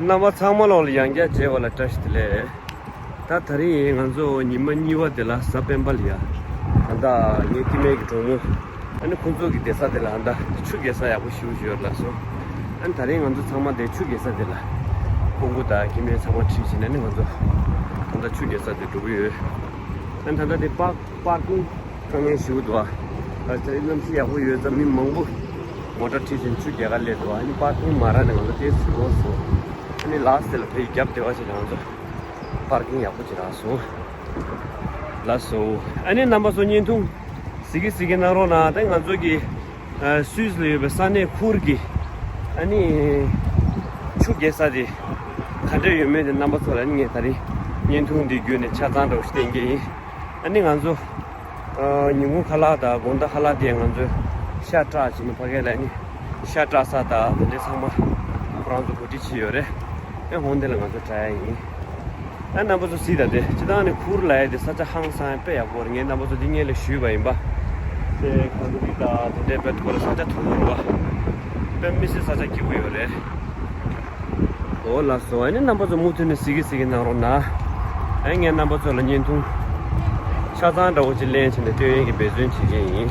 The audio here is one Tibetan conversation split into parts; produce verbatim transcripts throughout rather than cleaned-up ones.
རྣམ་པ་ཚང་མ་ལོག་ལ་ཡང་བསྐྱར་མཇལ་བ་ལ་བཀྲ་ཤིས་བདེ་ལེགས། ད་དེ་རིང་ང་ཚོ་ཉི་མ་གཉིས་པ་དེ་ལ་གཟའ་སྤེན་པ་ལ་ཡ། ད་ལྟ་ངའི་སྐྱེ་དམན་གྱི་གྲོགས་མོ། ཨ་ནི་ཁོང་ཚོ་གི་བསྡད་ས་དེ་ལ་ད་ཆུ་རྐྱལ་ས་ཡག་པོ་ཞེ་པོ་ཞིག་ཡོད་ལགས་སོ། ཨ་ནི་དེ་རིང་ང་ཚོ་ཚང་མ་དེ་ཆུ་རྐྱལ་ས་དེ་ལ། སྤུ་གུ་དང་སྐྱེ་དམན་ཚང་མ་ཁྲིད་བྱས་ནས་ནི་ང་ཚོ་ད་ལྟ་ཆུ་རྐྱལ་ས་དེ་འགྲོ་གི་ཡོད། ཨ་ནི་ད་ལྟ་དེ་པཱར་པཱར་ཀིང་དཀའ་ངལ་ཞེ་པོ་འདུག་ཨ། ད་ལྟ་གནམ་གཤིས་ཡག་པོ་ཡོད་ཙང་མི་མང་པོ་མོ་ཊ་ཁྲིད་བྱས་ནས་ཆུ་རྐྱལ་ག་སླེབས་འདུག་ཨ་ནི་པཱར་ཀིང་མ་རག་ནས་ང་ཚོ་དེ་ཚུར་ལོག་སོང་། ཨ་ནི་ལཱསི་དེ་ལ་ཕའི་རྒྱབ་དེ་བ་ཞིག་ང་ཚོ་པཱར་ཀིང་ཡག་པོ་ཅིག་རག་སོང་། ལགས་སོ། ཨ་ནི་རྣམ་པ་ཚོ་བརྙན་ཐུང་གཟིགས་ཀྱི་གཟིགས་ཀྱི་གནང་རོགས་གནང་། ད་ང་ཚོ་གི་ཨ་སུད་སི་ལ་ཡོད་པའི་ས་གནས་ཁུར་གྱི་ཨ་ནི་ཆུ་རྐྱལ་ས་དེ་ག་འདྲ་ཡོད་མེད་དེ་རྣམ་པ་ཚོ་ལ་ཨ་ནི་ངས་ད་རིང་བརྙན་ཐུང་འདི་བརྒྱུད་ནས་ཆ་ཚང་འདྲ་བོ་ཞིག་བསྟན་གྱི་ཡིན། ཨ་ནི་ང་ཚོ་ཨ་ཉིན་གུང་ཁ་ལག་དང་དགོང་དག་ཁ་ལག་དེ་ང་ཚོས་ཤ་བཀྲ་བྱས་ནས་ཕ་གི་ལ་ཨ་ནི་ཤ་བཀྲ་ས་དང་དེ་འདྲ་ཚང་མ་ཁོ་རང་ཚོ་གོ་སྒྲིག་བྱས་ཡོད་རེད། ཨེ་འོང་དེ་ལ་ང་ཚོ་བཀྲ་ཡ་ཡིན། ཨ་རྣམ་པ་ཚོ་གཟིགས་དང་དེ་སྤྱིར་བཏང་ནི་ཁུར་ལབ་ཡ་དེ་ས་ཆ་ཧང་སང་ཡ་དཔེ་ཡག་པོ་རེད། ངས་རྣམ་པ་ཚོ་འདི་སྔོན་ལ་ཞུས་པ་ཡིན་པ། དེ་ཁ་ཐོ་ལིག་དང་དེ་འདྲའི་དཔེ་ཐུག་ལ་ས་ཆ་ཐུང་ཐུང་རེད་བ། དཔེ་མི་སྲིད་ས་ཆ་སྐྱིད་པོ་ཡོད་རེད། འོ་ལགས་སོ། ཨ་ནི་རྣམ་པ་ཚོ་མུ་མཐུད་ནས་གཟིགས་ཀྱི་གཟིགས་ཀྱི་གནང་རོགས་གནང་། ཨ་ངས་རྣམ་པ་ཚོ་ལ་བརྙན་ཐུང་ཆ་ཚང་འདྲ་བོ་ཅིག་ལེན་བྱས་ནས་སྟོན་ཡས་ཀྱི་འབད་བརྩོན་བྱེད་ཀྱི་ཡིན།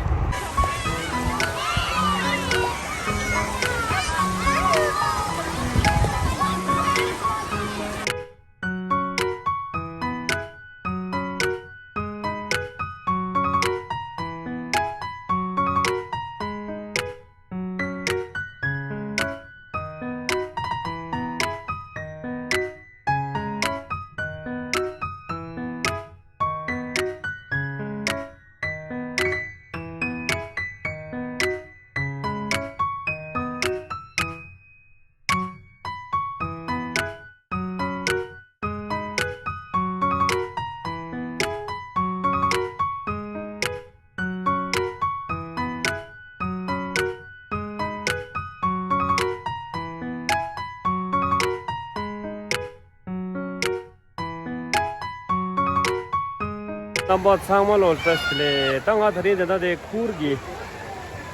རྣམ་པ་ཚང་མ་ལོ་བཀྲ་ཤིས་བདེ་ལེགས། ད་ང་དེ་རིང་དེ་ད་དེ་ཁུར་གྱི་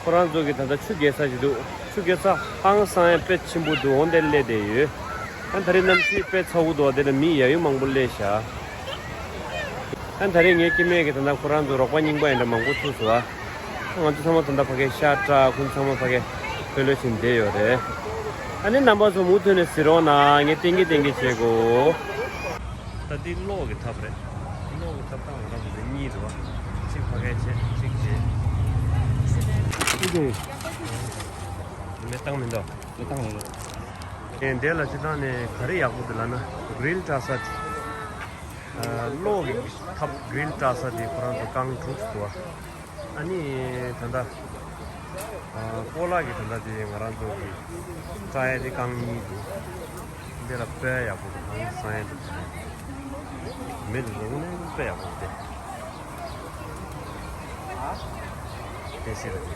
ཁོ་རང་ཚོ་གི་ད་ལྟ་ཆུ་རྐྱལ་ས་ཞིག་འདུག་ཆུ་རྐྱལ་ས་ཧང་སང་ཡ་དཔེ་ཆེན་པོ་འདུག་འོང་དེ་སླེབས་བསྡད་ཡོད། ཨ་ད་རེས་གནམ་གཤིས་དཔེ་ཚ་བོ་འདུག་དེ་ལ་མི་ཡ་ཡུ་མང་པོ་སླེབས་ཤག་ཨ་ད་རེས་ངའི་སྐྱེ་དམན་གྱི་ད་ལྟ་ཁོ་རང་ཚོ་རོགས་པ་རྙིང་པ་ཡིན་འདྲ་མང་པོ་ཐུག་སོང་ཨ། ང་ཚོ་ཚང་མ་ད་ལྟ་ཕ་གིར་ཤ་བཀྲ་ཁོང་ཚང་མ་ཕ་གིར་ལྷོད་ལྷོད་བྱས་བསྡད་ཡོད་རེད། ཨ་ནི་རྣམ་པ་ཚོ་མུ་མཐུད་ནས་གཟིགས་རོགས་གནང་། ངས་ཏིང་གི་ཏིང་གི་བྱེད་དགོས། ད་འདི་གློག་གི་ཐབ་རེད། གློག་གི་ཐབ་ཐང་རང་འདི་གཉིས་འདུག་བ། གཅིག་ཕ་གིར་བྱེད་གཅིག་བྱེད། ཨུ་ཀེ། མེ་བཏང་མི་འདུག་མེ་བཏང་མི་འདུག་ཨེ་འདི་ལ་སྤྱིར་བཏང་ནས་ག་རེ་ཡག་པོ་འདུག་ལབ་ན་གྷི་རིལ་བཀྲ་ས་དེ། གློག་གི་ཐབ་གྷི་རིལ་བཀྲ་ས་དེ་ཁོ་རང་ཚོ་རྐང་དྲུག་འདུག་བ། ཨ་ནི་ད་ལྟ་སྤོ་ལགས་ཀྱི་ད་ལྟ་དེ་ང་རང་ཚོ་གི་བཀྲ་ཡ་དེ་རྐང་གཉིས་འདུག་འདི་ལ་དཔེ་ཡག་པོ་འདུག་ཧང་སང་ཡ་འདུག་མེ་འདི་ཚོ་དངོས་གནས་དཔེ་ཡག་པོ་འདུག་དེ་ཤེས་ར་དེ།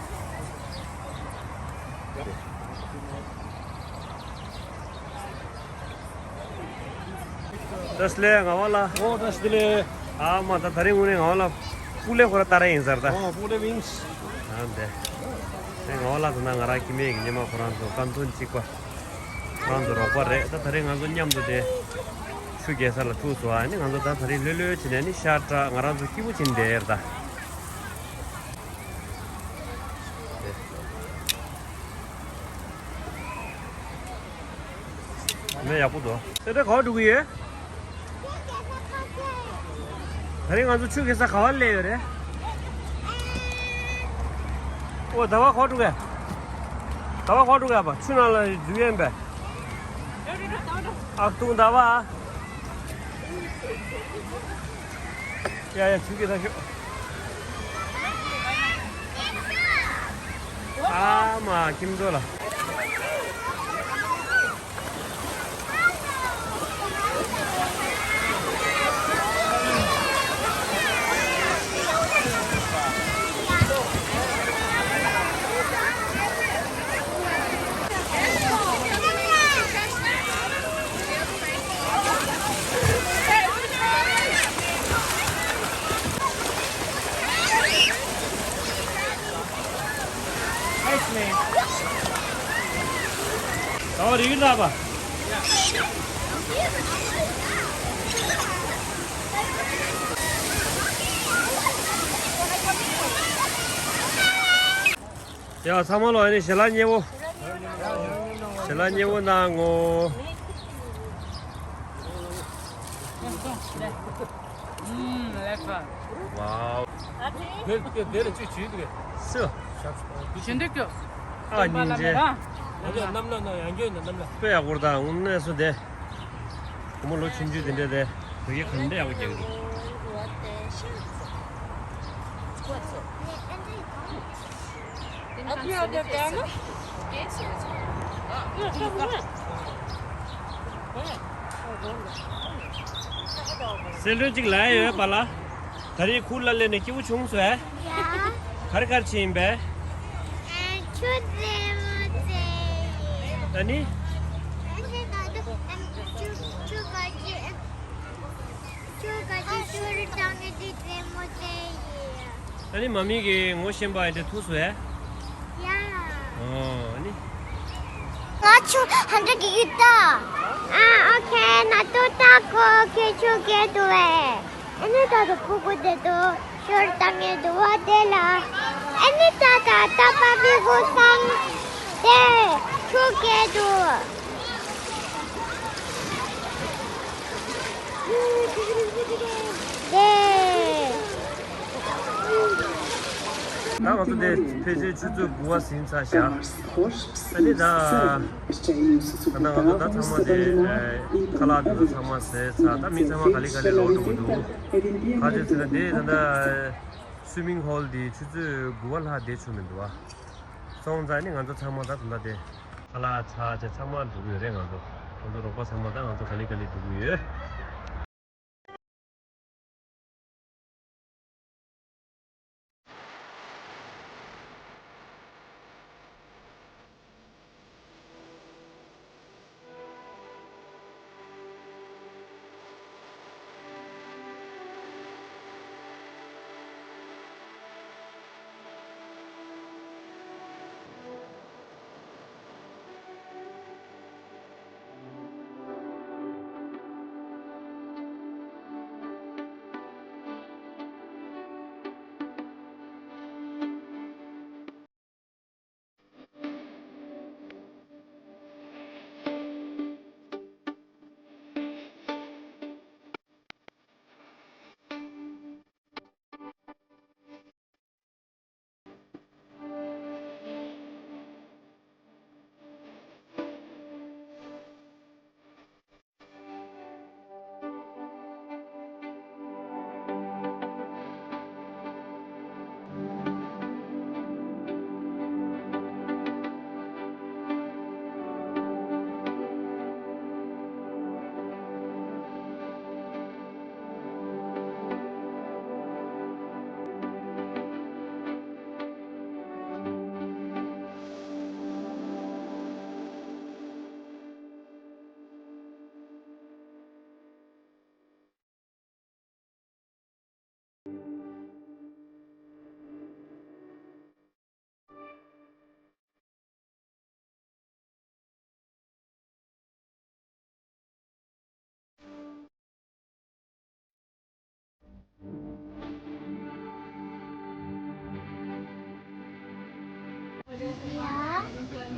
བཀྲ་ཤིས་བདེ་ལེགས་ངག་དབང་ལགས། ཨོ་བཀྲ་ཤིས་བདེ་ལེགས། ཨ་མ་ད་དེ་རིང་དངོས་གནས་ངག་དབང་ལགས་སྤུ་ལེ་ཁོ་ར་ལྟ་ར་ཡིན་ཟེར་ད། ཨོ་སྤུ་ལེ་ཝིང་སི། ཨ་འདི། ཨེ་ངག་དབང་ལགས་ད་ན་ང་རང་སྐྱེ་དམན་གྱི་སྔོན་མ་ཁོ་རང་ཚོ་ཀ་འདོན་གཅིག་པ། ཁོ་རང་ཚོ་རོགས་པ་རེད། ད་དེ་རིང་ང་ཚོ་མཉམ་དུ་དེ་ཆུ་རྐྱལ་ས་ལ་ཐུག་སོང་། ཨ་ནི་ང་ཚོ་ད་དེ་རིང་ལྷོད་ལྷོད་བྱས་ནས་ནི་ཤ་བཀྲ་ང་རང་ཚོ་སྐྱིད་པོ་བྱས་ནས་བསྡད་ཡོད་ད། མེ་ཡག་པོ་འདུག་སེ་འབྲས་ག་པར་འགྲོ་གི་ཡོད། ད་རིང་ང་ཚོ་ཆུ་རྐྱལ་ས་ག་པར་སླེབས་ཡོད་རེད། ཨོ་ཟླ་བ་ག་པར་འགྲོ་གི་ཟླ་བ་ག་པར་འགྲོ་གི་ཨ་ཕ་ཆུ་ནང་ལ་འཛུལ་ཡོད་པས། ཨ་ཁུ་སྟོང་ཟླ་བ། ཡ་ཡ་ཆུ་རྐྱལ་ས་ཤོག་ཨ་མ་ཁྱིམ་ཚོ་ལ། Ice man. ད་བ་རི་གི་ལ་བ། ཡ་ཚང་མ་ལོ། ཨ་ནི་ཞལ་ལག་མཉེས་པོ། ཞལ་ལག་མཉེས་པོ་གནང་ངོ་། ཝའོ། དེ་དེ་དེ་ལ་ཅིག་བྱེད་དུས། སུ། ཞབས་ཞུ་འདི་སྐྱོ། ཨ་སྙིང་རྗེ། ཡང་རྒྱས་གནམ་ལ་ན་ཡང་རྒྱས་ནི་གནམ་ལ། དཔེ་ཡག་པོ་རེད་ད། དངོས་གནས་སུ་དེ། བུ་མོ་ལོ་ཆུང་ཆུང་དེ་འདྲས་དེ་བོད་སྐད་ག་འདྲས་ཡག་པོ་རྒྱག་གི་འདུག་སེ་ལུ་ཅིག་ལ་ཡོད་པ་ལ། ད་རེས་ཁུར་ལ་སླེབས་ནས་སྐྱིད་པོ་བྱུང་སོང་ཨེ། ཡ། ག་རེ་ག་རེ་བྱས་ཡིན་པས། ཨ། ཆུ་རྩེད་མོ་རྩེ་ཡིན། ཨ་ནི། ཨ་ནི་ད་དུང་ཨ། ཆུ་ཆུ་ག་ཅི། ཆུ་ག་ཅི་ཆུ་རུ་བཏང་ནས་དེ་རྩེད་མོ་རྩེ་ཡིན། ཨ་ནི་མ་མི་གི་ངོ་ཤེས་པ་ཡིན་དེ་ཐུག་སོང་ཨེ། ཡ། ཨོ་ཨ་ནི། ང་ཆུ་ཧ་འདྲ་གི་ཡོད་ད། ཨ། ཨོ་ཁེ། ན་ཏོ་ཏ་ཀོ་ཁེ་ཆུ་གེ་དུ་ཨེ། ཨ་ནི་ད་དུ་ཕུ་གུ་དེ་དུ་ཤོར་ཏང་ངེ་དུ་བ་དེ་ལ། ཨ་ནི་ད་ད་ད་པ་བི་གུ་སང་དེ་ཆུ་གེ་དུ་དེ། ད་ང་ཚོ་དེ་ཕལ་ཆེར་ཆུ་ཚོད་དགུ་པ་ཟིན་ཚར་བཞག་ཨ་ནི་ད། ད་ལྟ་ང་ཚོ་ད་ཚང་མ་དེ་ཨ། ཁ་ལག་དེ་ཚོ་ཚང་མ་བཟས་ཚར། ད་མི་ཚང་མ་ག་ལེ་ག་ལེ་ལོག་འགྲོ་གི་འདུག་ག་ཚོད་ཟེར་ན་དེ་ད་ལྟ་སུའི་མིང་ཧོལ་དེ་ཆུ་ཚོད་དགུ་པ་ལྷག་བསྡད་ཆོག་མི་འདུག་ཨ། སོང་ཙང་ནི་ང་ཚོ་ཚང་མ་ད་ད་ལྟ་དེ་ཁ་ལག་ཚར་བྱས་ཚང་མ་འགྲོ་གི་ཡོད་རེད། ང་ཚོ་ང་ཚོ་རོགས་པ་ཚང་མ་ད་ང་ཚོ་ག་ལེ་ག་ལེ་འགྲོ་གི་ཡོད།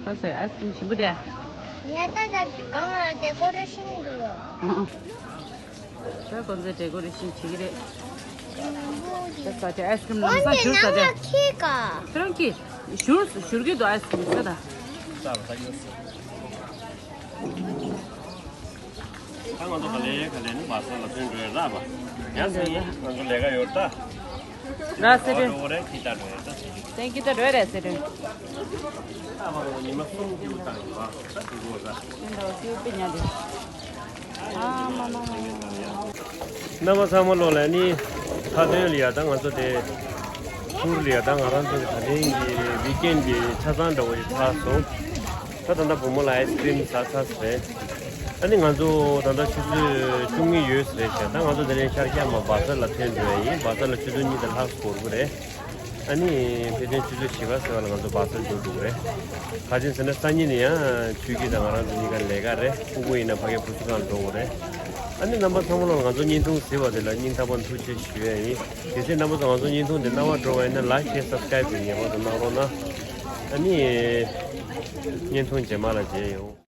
ཁ་སེ་ཨའི་སི་ཀྲིམ་ཞིམ་པོ་དེ། ཡ་ད་ད་གང་ལ་ཌེ་ཀོ་རེ་ཤིན་འདུག་ཨང་། ད་ཁོང་ཚོས་ཌེ་ཀོ་རེ་ཤིན་བྱེད་ཀྱི་རེད། ད་ཟ་དེ་ཨའི་སི་ཀྲིམ་ལམ་སང་བཞུར་ཟ་དེ། ཁྱེད་རང་གིས་བཞུར་བཞུར་གྱི་འདུག་ཨའི་སི་ཀྲིམ་ཟ་ད། ད་ང་ཚོ་ག་ལེ་ག་ལེ་ནི་བ་ས་ལ་ཐོན་འགྲོ་ཡ་ར་བ། ཡ་སེ་ཡིན་ང་ཚོ་ལས་ཀ་ཡོད་ད། ར་སེ་རེད། འགྲོ་རེད་ཁྱི་ད་འགྲོ་ཡ་ད་སེ་རེད། ཏན་ཁྱི་ད་འགྲོ་ཡ་རེད་སེ་རེད། ད་བ་ཉི་མ་གསུམ་རྒྱུ་བཏང་ཡོད་བ་ད་དུ་གོ་ད། ཡིན་འགྲོ་སེ་པི་ཉ་རེད། ཨ་མ་མ་མ་མ། རྣམ་པ་ཚང་མ་ལོ་ལ་ནི་མཐའ་དོན་ལ་ཡ་ད་ང་ཚོ་དེ་ཐུར་ལ་ཡ་ད་ང་རང་ཚོ་གི་ད་ཐེངས་ཀྱི་ཝིག་ཨེན་གྱི་ཆ་ཚང་འདྲ་བོ་ཞིག་ཚར་སོང་། ད་ད་ལྟ་བུ་མོ་ལ་ཨའི་སི་ཀྲིམ་ཟ་ཚར་ཟེར། ཨ་ནི་ང་ཚོ་ད་ལྟ་ཆུ་ཚོད་བཅུ་གཉིས་ཡོལ་ཟེར་བྱས། ད་ང་ཚོ་དེ་ནས་ཤར་རྒྱག་མ་བ་ས་ལ་ཐོན་འགྲོ་ཡ་ཡིན། བ་ས་ལ་ཆུ་ཚོད་གཉིས་དང་ལྷག་འགོར་གི་རེད། ཨ་ནི་ཕེབས་ཐོན་ཆུ་ཚོད་བཞི་པ་ཟེར་བ་ལ་ང་ཚོ་བཱ་སར་འགྲོ་འགྲོ་གི་རེད། ག་ཅི་ཟེར་ན་སང་ཉིན་ནི་ཡང་ཆོས་སྐྱིད་དང་ང་རང་ཚོ་གཉིས་ཀ་ལས་ཀ་རེད། ཕྲུ་གུ་ཡིན་ན་ཕ་གིའི་བུ་གསོ་ཁང་འགྲོ་དགོས་རེད། ཨ་ནི་རྣམ་པ་ཚང་མ་ལ་ང་ཚོ་བརྙན་ཐུང་གཟིགས་པ་དེ་ལ་སྙིང་ཐག་པ་ནས་ཐུགས་རྗེ་ཆེ་ཞུ་ཡ་ཡིན། གལ་སྲིད་རྣམ་པ་ཚོ་ང་ཚོ་བརྙན་ཐུང་འདི་རྣ་བར་འགྲོ་བ་ཡིན་ན་ལའིཀ་ཤེར་སབ་སི་ཀ་རེབ་དེ་ངེས་པར་དུ་གནང་རོགས་གནང་། ཨ་ནི་བརྙན་ཐུང་རྗེས་མ་ལ་མཇལ་ཡོང་།